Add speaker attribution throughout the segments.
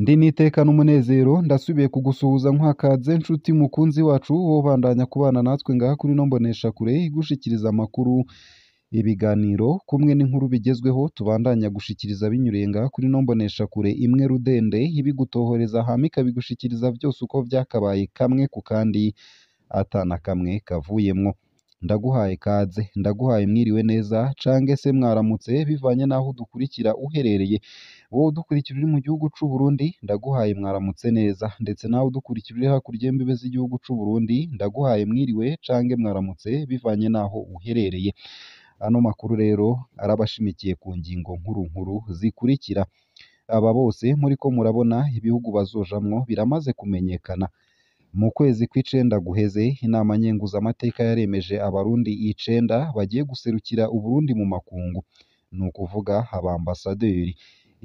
Speaker 1: Ndi n'iteka n'umunezero ndasubiye kugusuhuza nkwakaze nshuti mukunzi wacu wobandanya kubana natwe ngaha kuri ino mboneshakure igushikiriza amakuru, ibiganiro kumwe n'inkuru bigezweho tubandanya gushikiriza binyuriye ngaha kuri ino mboneshakure imwe rudende ibigutohoreza hama ikabigushikiriza vyose uko vyakabaye kamwe ku kandi ata na kamwe kavuyemwo. Ndaguhaye kaze, ndaguhaye mwiriwe neza cange se mwaramutse bivanye n'aho udukurikira uherereye. Wowe udukurikira uri mu gihugu c'u Burundi ndaguhaye mwaramutse neza, ndetse nawe udukurikira uri hakurya y'imbibe z'igihugu c'u Burundi ndaguhaye mwiriwe cange mwaramutse bivanye n'aho uherereye. Ano makuru rero arabashimikiye ku ngingo nkuru nkuru zikurikira. Aba bose muriko murabona ibihugu bazojamwo biramaze kumenyekana. Mu kwezi kw'icenda guheze inama nkenguzamateka yaremeje abarundi icenda bagiye guserukira Uburundi mu makungu, ni ukuvuga abambasaderi.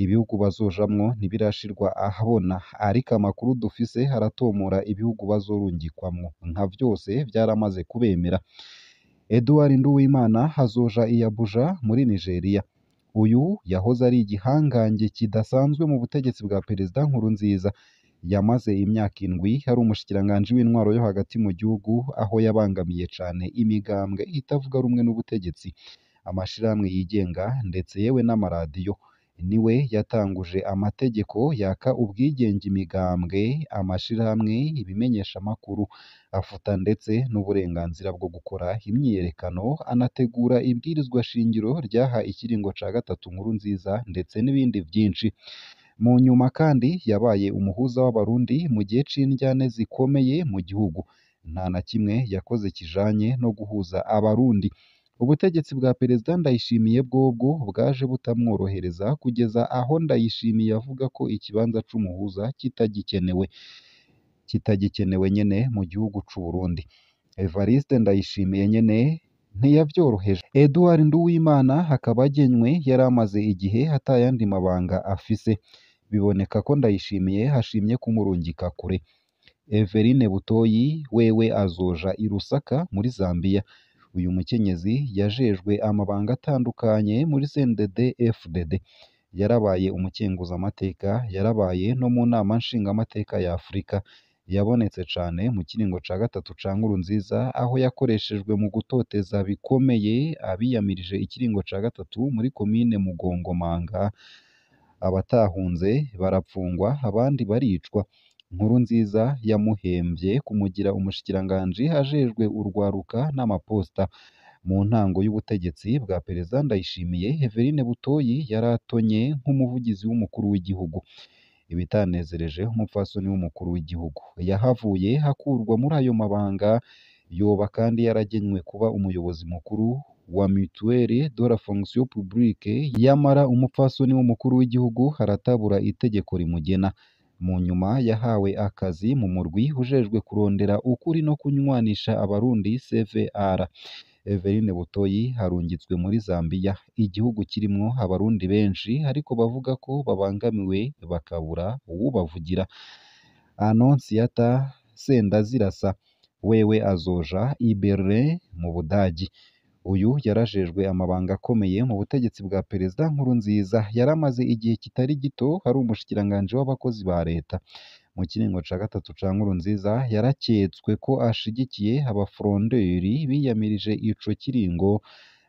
Speaker 1: Ibihugu bazojamwo ntibirashirwa ahabona, ariko amakuru dufise aratomora ibihugu bazorungikwamwo, nka vyose vyaramaze kubemera. Edouard Nduwimana azoja i Abuja muri Nigeria. Uyu yahoze ari igihangange kidasanzwe mu butegetsi bwa Perezida Nkurunziza. Yamaze imyaka indwi ari umushikiranganji w'intwaro yo hagati mu gihugu, aho yabangamiye cane imigambwe itavuga rumwe n'ubutegetsi, amashirahamwe yigenga ndetse yewe n'amaradiyo. Niwe yatanguje amategeko yaka ubwigenge imigambwe, amashirahamwe, ibimenyeshamakuru, afuta ndetse n'uburenganzira bwo gukora imyiyerekano, anategura ibwirizwa shingiro ryaha ikiringo ca gatatu Nkurunziza ndetse n'ibindi vyinshi. Mu nyuma kandi yabaye umuhuza w'abarundi mu gihe c'indyane zikomeye mu gihugu. Nta na kimwe yakoze kijanye no guhuza abarundi. Ubutegetsi bwa Perezida Ndayishimiye bwobwo bwaje butamworohereza kugeza aho Ndayishimiye avuga ko ikibanza c'umuhuza kitagikenewe nyene mu gihugu c'u Burundi. Evariste Ndayishimiye nyene ntiyavyoroheje. Edouard Nduwimana akaba agenywe yari amaze igihe atayandi mabanga afise. Biboneka ko Ndayishimiye ashimye kumurungika kure. Everine Butoyi wewe azoja i Lusaka muri Zambia. Uyu mukenyezi yajejwe amabanga atandukanye muri CNDD FDD. Yarabaye umukenguzamateka, yarabaye no mu nama nshingamateka ya Afurika. Yabonetse cane mu kiringo ca gatatu ca Nkurunziza, aho yakoreshejwe mu gutoteza bikomeye abiyamirije ikiringo ca gatatu muri komine Mugongomanga. Abatahunze barapfungwa abandi baricwa. Nkurunziza yamuhemvye kumugira umushikiranganji ajejwe urwaruka n'amaposta. Mu ntango y'ubutegetsi bwa Perezida Ndayishimiye, Everine Butoyi yaratonye nk'umuvugizi w'umukuru w'igihugu. Ibitanezereje umupfasoni w'umukuru w'igihugu. Yahavuye akurwa muri ayo mabanga, yoba kandi yaragenywe kuba umuyobozi mukuru wa Mutuelle de la Fonction Publique, yamara umupfasoni w'umukuru w'igihugu aratabura itegeko rimugena. Mu nyuma yahawe akazi mu murwi ujejwe kurondera ukuri no kunywanisha abarundi CVR. Everine Butoyi arungitswe muri Zambia, igihugu kirimwo abarundi benshi ariko bavuga ko babangamiwe bakabura uwubavugira. Annonciata Sendazirasa wewe azoja i Berlin mu Budagi. Uyu yarajejwe amabanga akomeye mu butegetsi bwa Perezida Nkurunziza. Yaramaze igihe kitari gito ari umushikiranganji w'abakozi ba leta. Mu kiringo ca gatatu ca Nkurunziza yaraketswe ko ashigikiye abafronderi biyamirije ico kiringo,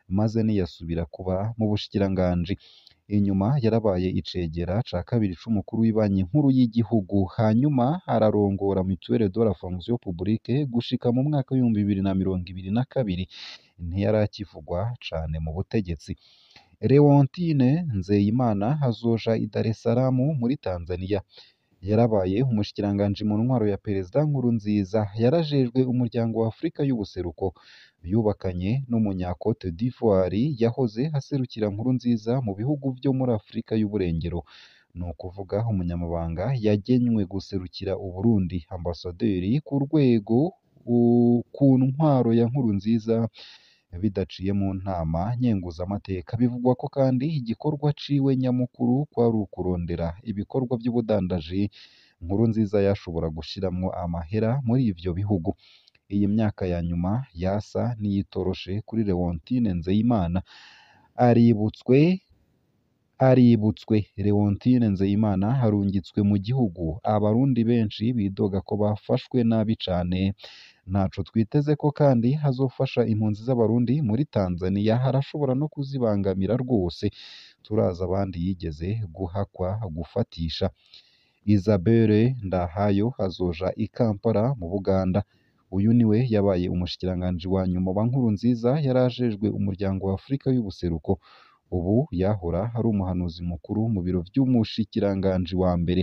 Speaker 1: maze ntiyasubira kuba mu bushikiranganji. Inyuma yarabaye icegera ca kabiri c'umukuru w'ibanki nkuru y'igihugu, hanyuma ararongora Mutuelle de la Fonction Publique gushika mu mwaka w'2022. Ntiyarakivugwa cane mu butegetsi. Leontine Nzeyimana azoja i Dar es Salaam muri Tanzania. Yarabaye umushikiranganji mu ntwaro ya Perezida Nkurunziza. Yarajejwe umuryango wa Afurika y'ubuseruko. Yubakanye n'umunya Cote d'Ivoire yahoze aserukira Nkurunziza mu bihugu vyo muri Afurika y'uburengero. Ni ukuvuga umunyamabanga yagenywe guserukira Uburundi, ambasaderi ku rwego ku ntwaro ya Nkurunziza bidaciye mu nama nkenguzamateka. Bivugwa ko kandi igikorwa ciwe nyamukuru kwari ukurondera ibikorwa vy'ubudandaji Nkurunziza yashobora gushiramwo amahera muri ivyo bihugu. Iyi myaka ya nyuma yasa n'iyitoroshe kuri Leontine Nzeyimana. Aributswe Aributswe Leontine Nzeyimana arungitswe mu gihugu abarundi benshi bidoga ko bafashwe nabi cane. Ntaco twiteze ko kandi azofasha impunzi z'abarundi muri Tanzania, arashobora no kuzibangamira rwose. Turazi abandi yigeze guhakwa gufatisha. Isabelle Ndahayo azoja i Kampala mu Buganda. Uyu niwe yabaye umushikiranganji wa nyuma wa Nkurunziza yari ajejwe umuryango wa Afrika y'ubuseruko. Ubu yahora ari umuhanuzi mukuru mu biro vy'umushikiranganji wa mbere.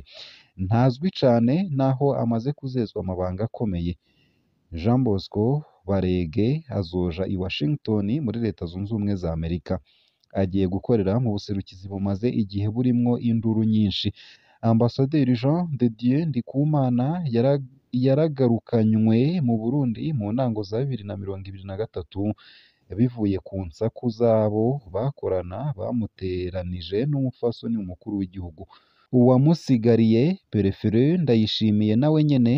Speaker 1: Ntazwi cane naho amaze kuzezwa amabanga akomeye. Jean Bosco Barege azoja i Washington muri Leta Zunze Ubumwe za Amerika. Agiye gukorera mu buserukizi bumaze igihe burimwo induru nyinshi. Ambasaderi Jean de Dieu Ndikumana yaragarukanywe mu Burundi mu ntango za 2023 bivuye ku nsaku z'abo bakorana bamuteranije n'umupfasoni umukuru w'igihugu. Uwamusigariye Perefere Ndayishimiye nawe nyene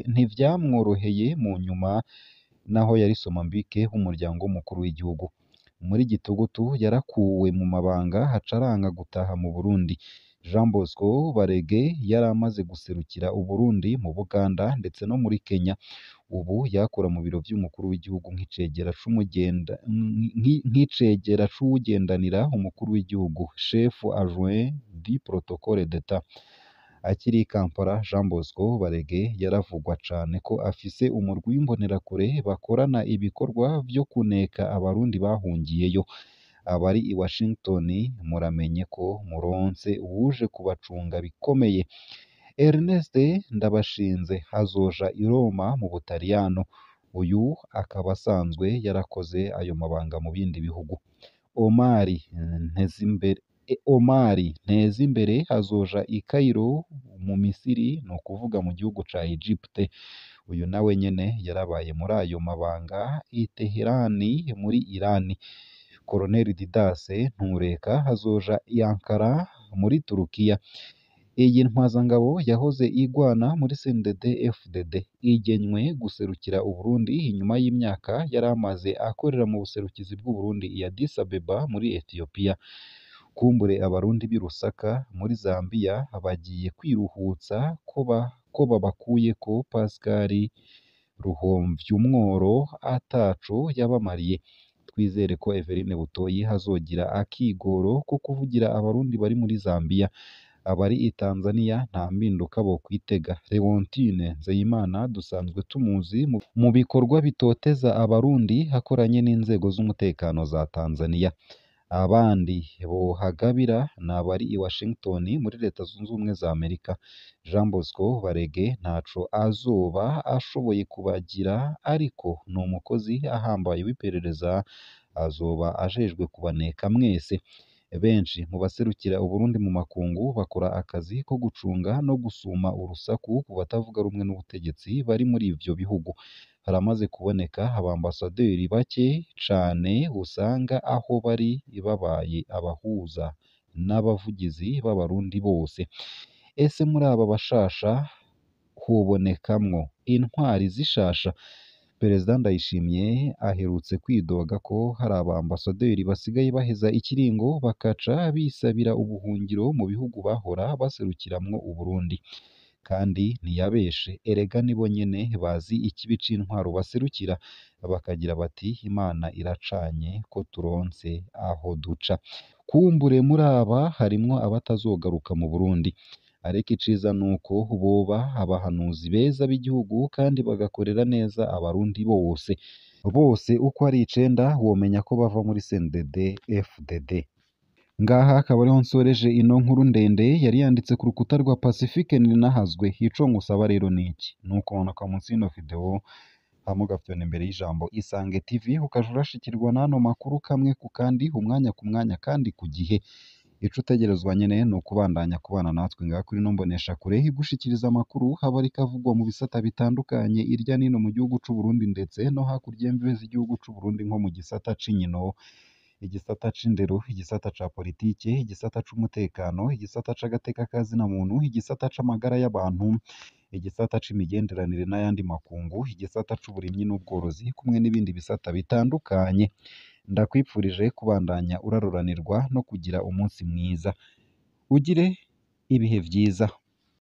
Speaker 1: ntivyamworoheye mu nyuma naho yari Somambike w'umuryango w'umukuru w'igihugu. Muri gitugutu yarakuwe mu mabanga aca aranga gutaha mu Burundi. Jean Bosco Barege yari amaze guserukira Uburundi mu Buganda ndetse no muri Kenya. Ubu yakora mu biro vy'umukuru w'igihugu nk'icegera c'uwugendanira umukuru w'igihugu, chef adjoint du protocole d'Etat. Akiri i Kampala, Jean Bosco Barege yaravugwa cane ko afise umurwi w'imbonerakure bakorana ibikorwa vyo kuneka abarundi bahungiyeyo. Abari i Washington muramenye ko muronse uwuje kubacunga bikomeye. Ernest Ndabashinze azoja i Roma mu Butaliyano. Uyu akaba asanzwe yarakoze ayo mabanga mu bindi bihugu. Omari Ntezimbere azoja i Cairo mu Misiri, ni ukuvuga mu gihugu ca Egypte. Uyu nawe nyene yarabaye muri ayo mabanga i Teherani muri Irani. Colonel Didas Ntureka azoja i Ankara muri Turukiya. Iyi ntwazangabo yahoze igwana muri CNDD FDD igenywe guserukira Uburundi inyuma y'imyaka yari amaze akorera mu buserukizi bw'Uburundi i Addis Abeba muri Ethiopia. Kumbure abarundi b'i Lusaka muri Zambia bagiye kwiruhutsa ko babakuyeko Pascal Ruhomvyumworo ataco yabamariye. Twizere ko Everine Butoyi azogira akigoro ko kuvugira abarundi bari muri Zambia. Abari i Tanzania nta mpinduka bokwitega. Leontine Nzeyimana dusanzwe tumuzi mu bikorwa bitoteza abarundi akoranye n'inzego z'umutekano za Tanzania. Abandi bohagabira ni abari i Washington muri Leta Zunze Ubumwe za Amerika. Jean Bosco Barege ntaco azoba ashoboye kubagira, ariko ni umukozi ahambaye w'iperereza, azoba ajejwe kubaneka mwese. Benshi mu baserukira Uburundi mu makungu bakora akazi ko gucunga no gusuma urusaku ku batavuga rumwe n'ubutegetsi bari muri ivyo bihugu. Haramaze kuboneka abambasaderi bake cane usanga aho bari babaye abahuza n'abavugizi b'abarundi bose. Ese muri aba bashasha hobonekamwo intwari zishasha? Perezida Ndayishimiye aherutse kwidoga ko hari abambasaderi basigaye baheza ikiringo bakaca bisabira ubuhungiro mu bihugu bahora baserukiramwo Uburundi. Kandi ntiyabeshe, erega nibo nyene bazi ikibi c'intwaro baserukira, bakagira bati Imana iracanye ko turonse aho duca. Kumbure muri aba harimwo abatazogaruka mu Burundi. Ariko iciza nuko boba abahanuzi beza b'igihugu kandi bagakorera neza abarundi bose. Bose uko ari icenda womenya ko bava muri CNDD FDD. Ngaha akaba ariho nsoreje ino nkuru ndende yari yanditse ku rukuta rwa Pacifique Ninahazwe. Ico ngusaba rero ni iki? Ni ukumanuka munsi y'ino video hama ugafyona imbere y'ijambo Isange TV, ukaja urashikirwa n'ano makuru kamwe ku kandi, umwanya ku mwanya kandi ku gihe. Ico utegerezwa nyene ni ukubandanya kubana natwe ngaha kuri ino mboneshakure igushikiriza amakuru aba ariko avugwa mu bisata bitandukanye irya n'ino mu gihugu c'u Burundi ndetse no hakurya y'imbibe z'igihugu c'u Burundi nko mu gisata c'inkino, igisata c'indero, igisata ca politike, igisata c'umutekano, igisata c'agateka ka zina muntu, igisata c'amagara y'abantu, igisata c'imigenderanire n'ayandi makungu, igisata c'uburimyi n'ubworozi kumwe n'ibindi bisata bitandukanye. Ndakwipfurije kubandanya uraroranirwa no kugira umunsi mwiza, ugire ibihe vyiza.